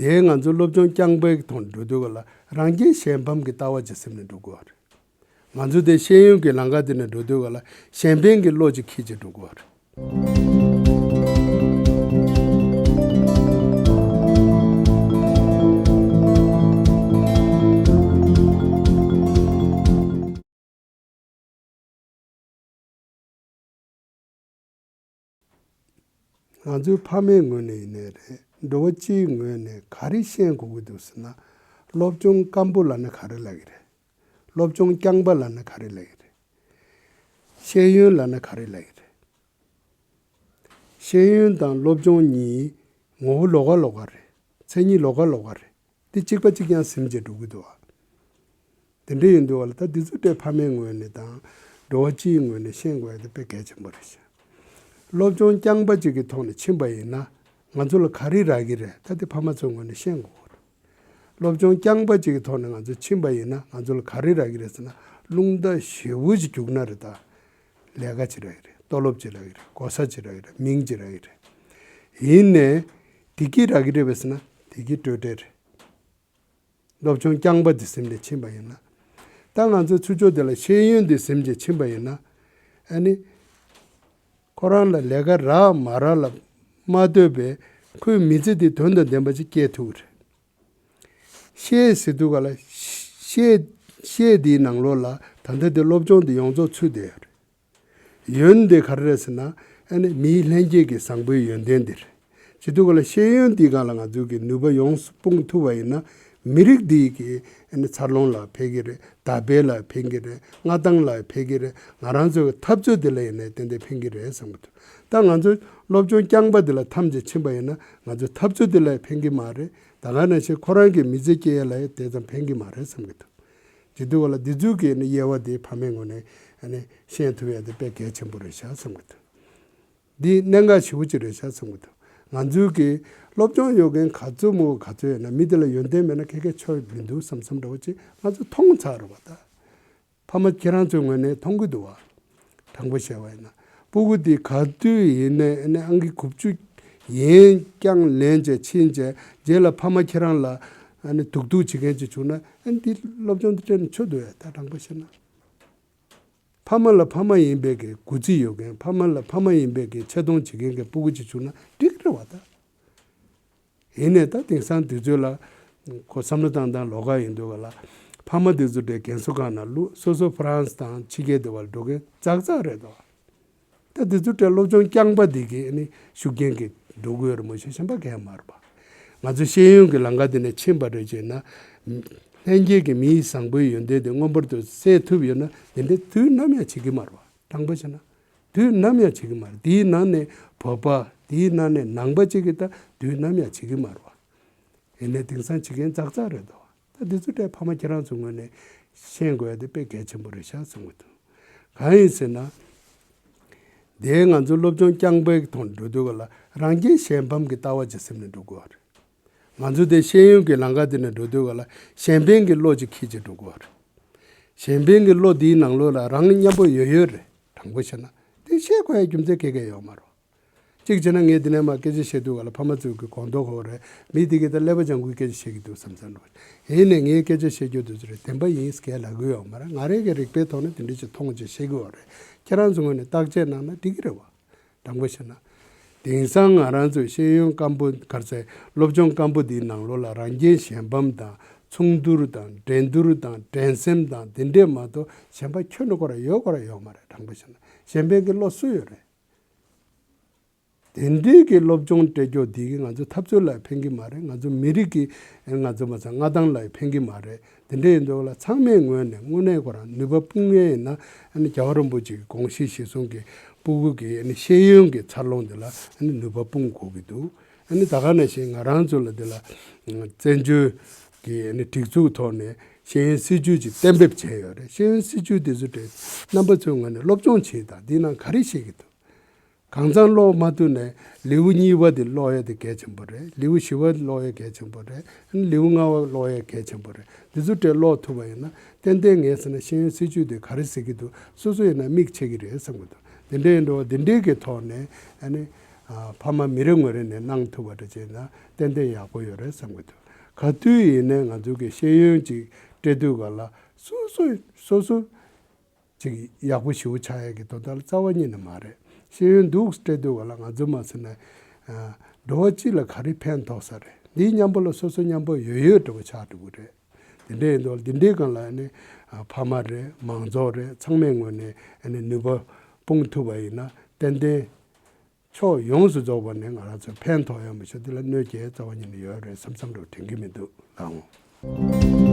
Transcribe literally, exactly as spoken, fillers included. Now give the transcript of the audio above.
དེ་ང་ཚོ་སློབ་སྦྱོང་རྐྱང་པའི་ཐོག་ནས་འགྲོ་དུས་ག་ལ་རང་རྒྱལ་གཞན་ཕམ་གྱི་ལྟ་བ་ཅིག་སེམས་ནས་འགྲོ་དགོས་པ་རེད། ང་ཚོ་དེ་ཤེས་ཡོན་གྱི་ལམ་ཁ་དེ་ནས་འགྲོ་དུས་ག་ལ་གཞན་ཕན་གྱི་བློ་ཅིག་འཁྱེར་བྱས་འགྲོ་དགོས་པ་རེད། ང་ཚོའི་ཕ་མའི་ངོས་ནས་ཡིན་ནའི་རེད། འགྲོ་བ་སྤྱིའི་ངོས་ནས་ག་རེ་ཤེས་དགོས་ཀྱི་འདུག་ཟེར་ན། སློབ་སྦྱོང་སྐམ་པོ་ལབ་ན་ག་རེ་ལབ་ཀྱི་རེད། སློབ་སྦྱོང་རྐྱང་པ་ལབ་ན་ག་རེ་ལབ་ཀྱི་རེད། ཤེས་ཡོན་ལབ་ན་ག་རེ་ལབ་ཀྱི་རེད། ཤེས་ཡོན་དང་སློབ་སྦྱོང་གཉིས་ངོ་བོ་ལོགས་ཀ་ལོགས་ཀ་རེད། མཚན་ཉིད་ལོགས་ཀ་ལོགས་ཀ་རེད། འདི་གཅིག་པ་གཅིག་རྐྱང་ཟིན་བྱས་འགྲོ་གི་འདུག་བ། དེ་འདྲ་ཡིན་དུས་བ་ལ་ད་འདི་ཚོ་དེ་ཕ་མའི་ངོས་ནས་དང་འགྲོ་བ་སྤྱིའི་ངོས་ནས་ཤེས་དགོས་ཡ་དེ་དཔེ་གལ་ཆེན་པོ་རེད་ཤག་སློབ་སྦྱོང་རྐྱང་པ་གཅིག་གི་ཐོག་ནས་ཕྱིན་པ་ཡིན་ན་ང་ཚོ་ལ་ག་རེ་རག་གི་རེད། ད་དེ་ཕ་མ་ཚོའི་ངོས་ནས་ཤེས་དགོས་རེད། སློབ་སྦྱོང་རྐྱང་པ་གཅིག་གི་ཐོག་ནས་ང་ཚོ་ཕྱིན་པ་ཡིན་ན་ང་ཚོ་ལ་ག་རེ་རག་གི་རེད་ཟེར་ན། རླུང་རྟ་ཞེ་པོ་ཅིག་རྒྱུག་ན་རེད་ད། ལས་ཀ་བྱེད་རག་གི་རེད། ལྟོ་སློབ་བྱེད་རག་གི་རེད། གོ་ས་བྱེད་རག་གི་རེད། མིང་བྱེད་རག་གི་རེད། ཡིན་ནའི་བདེ་སྐྱིད་རག་གི་རེད་པས་ཟེར་ན་བདེ་སྐྱིད་སྤྲོས་བྲལ་རེད། སློབ་སྦྱོང་རྐྱང་པ་འདི་ཟིན་ནས་ཕྱིན་པ་ཡིན་ན། ད་ང་ཚོའི་ཚུར་ཕྱོགས་དེ་ལ་ཤེས་ཡོན་འདི་ཟིན་བྱས་ཕྱིན་པ་ཡིན་ན། ཨ་ནི། ཁོ་རང་ལ་ལས་ཀ་རག་མ་རག་ལ་མ་ལྟོས་པའི་ཁོའི་མི་ཚེ་འདི་དོན་དང་ལྡན་པ་ཅིག་སྐྱེལ་ཐུབ་ཀྱི་རེད། ཤེས་ཟེར་དུས་ག་ལ་ཤེས་ཤེས་འདིའི་ནང་ལོགས་ལ་ད་ལྟ་འདི་སློབ་སྦྱོང་འདི་ཡོངས་རྫོགས་ཚུད་བསྡད་ཡོད་རེད། ཡོན་འདི་ག་རེ་རེད་ཟེར་ན། ཨ་ནི་མིའི་ལྷན་སྐྱེས་ཀྱི་བཟང་པོའི་ཡོན་ཏན་འདི་རེད། བྱེད་དུས་ག་ལ་ཤེས་ཡོན་འདིའི་སྒང་ལ་ང་ཚོའི་གི་ནུས་པ་ཡོངས་སུ་སྤུངས་ཐུབ་པ་ཡིན་ན། མི་རིགས་འདིའི་གི་ཨ་ནི་འཚར་ལོངས་ལ་ཕན་གི་རེད། དར་སྤེལ་ལ་ཕན་གི་རེད། མངའ་ཐང་ལ་ཕན་གི་རེད། ང་རང་ཚོའི་འཐབ་རྩོད་འདི་ལ་ཡིན་ནའི་ཏན་ཏན་ཕན་གི་རེད་བསམ་གི་འདུག་ད་ང་ཚོ་སློབ་སྦྱོང་རྐྱང་པ་འདི་ལ་ཐམས་ཅད་ཕྱིན་པ་ཡིན་ན་ང་ཚོའི་འཐབ་རྩོད་འདི་ལ་ཕན་གི་མ་རེད། ད་ག་ནང་བཞིན་ཁོ་རང་གི་མི་ཚེ་སྐྱེལ་ཡ་ལ་ཡང་དེ་ཙམ་ཕན་གི་མ་རེད་བསམ་གི་འདུག་བྱེད་དུས་ག་ལ་འདི་ཚོའི་གི་ནི་དབྱེ་བ་དེ་ཕ་མའི་ངོས་ནས་ཨ་ནི་ཤེས་ཐུབ་ཡ་དེ་དཔེ་གལ་ཆེན་པོ་རེད་ཤག་བསམ་གི་འདུག་འདི་གནད་འགག་ཞེ་པོ་ཅིག་རེད་ཤག་བསམ་གི་འདུག་ང་ཚོའི་གི་སློབ་སྦྱོང་ཡོད་མཁན་ག་ཚོད་མོ་ག་ཚོད་ཡོད་ན་མི་དེ་ལ་ཡོན་ཏན་མེད་ན་ཁེ་ཁེ་ཆོ་མི་འདུག་བསམ་བསམ་འདྲ་བོ་ཅིག་ང་ཚོ་མཐོང་ཚར་རེད་བ་ད། ཕ་མ་ཁྱེད་རང་ཚོའི་ངོས་ནས་མཐོང་གི་འདུག་བ། དྲང་པོ་བཤད་པ་ཡིན་ན། སྤུ་གུ་འདི་ག་དུས་ཡིན་ནའི་ཨ་ནི་ཨང་ཀི་དགུ་བཅུ་ཡན་བརྐྱངས་ལེན་བྱས་ཕྱིན་བྱས་རྗེས་ལ་ཕ་མ་ཁྱེད་རང་ལ་ཨ་ནི་སྡུག་སྡུག་བྱེད་མཁན་ཅིག་བྱུང་ན་ཨ་ནི་འདི་སློབ་སྦྱོང་འདི་སྤྲད་ནས་ཆོ་འདུག་ཡ་ད་དྲང་པོ་བཤད་ན། ཕ་མ་ལ་ཕ་མ་ཡིན་པའི་གི་གུས་བརྩི་ཡོད་མཁན་ཕ་མ་ལ་ཕ་མ་ཡིན་པའི་གི་ཆེ་མཐོང་བྱེད་མཁན་གི་སྤུ་གུ་ཅིག་བྱུང་ན་འགྲིག་གི་རེད་བ་ད། ཡིན་ནའི་ད་དེང་སང་དུས་ཚོད་ལ་ཁོ་བསམ་བློ་བཏང་སྟངས་ལོགས་ཀ་ཡིན་འདུག་ག་ལ། ཕ་མ་དེ་ཚོ་འདྲའི་རྒན་གསོ་ཁང་ནང་བླུགས་སོ་སོ་ཧྥ་རན་སི་དང་ཕྱི་རྒྱལ་དེ་བར་འགྲོ་མཁན་ཙག་ཙག་རེད་དོ། ད་དེ་ཚོ་འདྲའི་སློབ་སྦྱོང་རྐྱང་པ་དེ་གི་ཨ་ནི་ཤུགས་རྐྱེན་གྱིས་འགྲོ་གི་ཡོད་རེད་མ་གཞི་གཞན་པ་གང་ཡང་མ་རེད་པ། ང་ཚོ་ཤེས་ཡོན་གྱི་ལམ་ཁ་དེ་ནས་ཕྱིན་པ་རེད་ཅེ་ན། ལྷན་སྐྱེས་ཀྱི་མིའི་བཟང་པོའི་ཡོན་ཏན་དེ་མངོན་པར་དུ་གསལ་ཐུབ་ཡོད་ན་དེ་འདྲའི་དུས་ནམ་ཡང་བྱེད་ཀྱི་མ་རེད་པ། དྲང་པོ་བྱས་ན། དུས་ནམ་ཡང་བྱེད་ཀྱི་མ་རེད། དེའི་ནང་ནས་བོད་པ། དེའི་ནང་ནས་ནང་པ་གཅིག་གིས་ད་དུས་ནམ་ཡང་བྱེད་ཀྱི་མ་རེད་བ། ཡིན་ནའི་དེང་སང་བྱེད་མཁན་ཙག་ཙག་རེད་དོ། ད་འདི་ཚོ་འདྲའི་ཕ་མ་ཁྱེད་རང་ཚོའི་ངོས་ནས་ཤེས་དགོས་ཡ་དེ་དཔེ་གལ་ཆེན་པོ་རེད་ཤག་བསམ་གྱི་འདུག་གང་ཡིན་ཟེར་ན། དེ་ང་ཚོ་སློབ་སྦྱོང་རྐྱང་པའི་ཐོག་ནས་འགྲོ་དུས་ག་ལ་རང་རྒྱལ་གཞན་ཕམ་གྱི་ལྟ་བ་ཅིག་སེམས་ནས་འགྲོ་དགོས་པ་རེད། ང་ཚོ་དེ་ཤེས་ཡོན་གྱི་ལམ་ཁ་དེ་ནས་འགྲོ་དུས་ག་ལ་གཞན་ཕན་གྱི་བློ་ཅིག་འཁྱེར་བྱས་འགྲོ་དགོས་པ་རེད། གཞན་ཕན་གྱི་བློ་དེའི་ནང་ལོགས་ལ་རང་མཉམ་པོ་ཡོད་ཡོད་རེད། དྲང་པོ་བཤད་ན་དེ་བཤད་དགོས་ཡ་རྒྱུ་མཚན་གང་ཡང་ཡོད་མ་རེད། གཅིག་བྱས་ན་ངས་འདི་ནས་མར་སྐད་ཆ་བཤད་དུས་ག་ལ་ཕ་མ་ཚོས་ཀྱི་གོ་མདོག་ཁ་པོ་རེད། མི་དེ་གིས་ད་ཀླད་པ་ལྗང་ཁུའི་སྐད་ཆ་བཤད་ཀྱི་འདུག་བསམ་བསམ་འགྲོ། ཡིན་ནའི་ངས་སྐད་ཆ་བཤད་རྒྱུ་དེ་ཚོ་རེད། བདེན་པ་ཡིན་ཟེར་ལབ་ཀྱི་ཡོད་མ་རེད། ང་རང་གི་རིག་པའི་ཐོག་ནས་དེ་འདྲ་ཅིག་མཐོང་བྱས་བཤད་ཀྱི་ཡོད་རེད། ཁྱེད་རང་ཚོ་ངོས་ནས་བརྟག་དཔྱད་གནང་ན་འགྲིག་གི་རེད་བ། དྲང་པོ་བཤད་ན། དེང་སང་ང་རང་ཚོའི་ཤེས་ཡོན་སྐམ་པོ་ག་རེ་ཟེར་སློབ་སྦྱོང་སྐམ་པོ་འདིའི་ནང་ལོགས་ལ་རང་རྒྱལ་གཞན་ཕམ་དང་མཚུངས་བསྡུར་དང་འགྲན་བསྡུར་དང་འགྲན་སེམས་དང་དེ་འདྲས་མ་གཏོགས་གཞན་པ་ཁྱོན་ནས་ཁོ་ར་ཡོད་ཁོ་ར་ཡོད་མ་རེད། དྲང་པོ་བཤད་ན་གཞན་ཕན་གྱི་བློ་སུ་ཡོད་རེད། དེ་འདྲའི་གི་སློབ་སྦྱོང་སྤྲད་རྒྱུ་འདི་གིས་ང་ཚོ་འཐབ་རྩོད་ལ་ཕན་གྱི་མ་རེད། ང་ཚོ་མི་རིགས་ཀྱི་ང་ཚོ་མ་ཚད་མངའ་ཐང་ལ་ཕན་གྱི་མ་རེད། དེ་འདྲ་ཡིན་དུས་ལ་ཚང་མའི་ངོས་ནས་དངོས་གནས་ཁོ་རང་ནུས་པ་སྤུངས་ཡས་ཡིན་ན་ཨ་ནི་རྒྱལ་བ་རིན་པོ་ཆེ་གི་དགོངས་གཞི་གཞིར་བཟུང་གི་སྤུ་གུ་གི་ཨ་ནི་ཤེས་ཡོན་གྱི་འཚར་ལོངས་འདི་ལ་ཨ་ནི་ནུས་པ་སྤུངས་དགོས་ཀྱི་འདུག་ཨ་ནི་ད་ག་ནང་བཞིན་ང་རང་ཚོ་ལ་འདི་ལ་བཙན་བྱོལ་གྱི་ཨ་ནི་སྒྲིག་འཛུགས་ཐོག་ནས་ཤེས་ཡོན་སྲིད་བྱུས་ཅིག་གཏན་འབེབས་བྱས་ཡོད་རེད། ཤེས་ཡོན་སྲིད་བྱུས་འདི་ཚོ་དེ་རྣམ་པ་ཚོའི་ངོས་ནས་སློབ་སྦྱོང་བྱེད་དང་འདི་ནང་ག་རེ་བཤད་ཀྱི་འདུག་གང་ཚང་ཀློག་མ་ཐུབ་ནས་ལེའུ་གཉིས་པ་དེ་ཀློག་ཡ་དེ་གལ་ཆེན་པོ་རེད། ལེའུ་བཞི་པ་ཀློག་ཡ་གལ་ཆེན་པོ་རེད། ལེའུ་ལྔ་པ་ཀློག་ཡ་གལ་ཆེན་པོ་རེད། འདི་ཚོ་དེ་ཀློག་ཐུབ་པ་ཡིན་ན་ཏན་ཏན་ངས་ཟེར་ན་ཤེས་ཡོན་སྲིད་བྱུས་དེ་ག་རེ་ཟེར་གྱི་འདུག་སོ་སོ་ཡིན་ན་མིག་ཕྱེ་གི་རེད་བསམ་གྱི་འདུག་དེ་འདྲ་ཡིན་འགྲོ་བ་འདི་འདྲའི་གི་ཐོག་ནས་ཨ་ནི་ ཕ་མ་མི་རེ་ངོ་རེ་ནས་གནང་ཐུབ་པ་འདྲ་བྱས་ན་ཏན་ཏན་ཡག་པོ་ཡོད་རེད་བསམ་གྱི་འདུག་ག་དུས་ཡིན་ནའི་ང་ཚོ་གི་ཤེས་ཡོན་ཅིག་སྤྲད་དུས་ག་ལ་སོ་སོ་སོ་སོ་ཅིག་ཡག་པོ་ཞེ་པོ་ཆགས་ཡག་གི་དོན་དག་ལ་རྩ་བ་ཉིད་ནས་མ་རེད། ཤེས་ཡོན་འདུག་སྤྲད་དུས་ག་ལ་ང་ཚོ་མ་ཟེར་ན་འགྲོ་བ་སྤྱི་ལ་ག་རེ་ཕན་ཐོགས་ས་རེད། འདིའི་མཉམ་པོ་ལ་སོ་སོ་མཉམ་པོ་ཡོད་ཡོད་འདྲ་པོ་ཆགས་འགྲོ་གི་རེད། དེ་འདྲ་ཡིན་དུས་འདི་འདྲའི་སྒང་ལ་ནི་ཕ་མ་རེད། མང་ཚོགས་རེད། ཚང་མའི་ངོས་ནས་ནུས་པ་སྤུངས་ཐུབ་པ་ཡིན་ན་ཏན་ཏན་ཕྱོགས་ཡོངས་སུ་རྫོགས་པ་ནས་ང་རང་ཚོ་ཕན་ཐོགས་ཡོང་མི་ཤོག་འདི་ལ་གནོད་སྐྱེལ་རྩ་བ་ཉིད་ནས་ཡོད་རེད་བསམ་བསམ་འདྲ་དྲན་གྱི་མི་འདུག་ལགས་འོང་།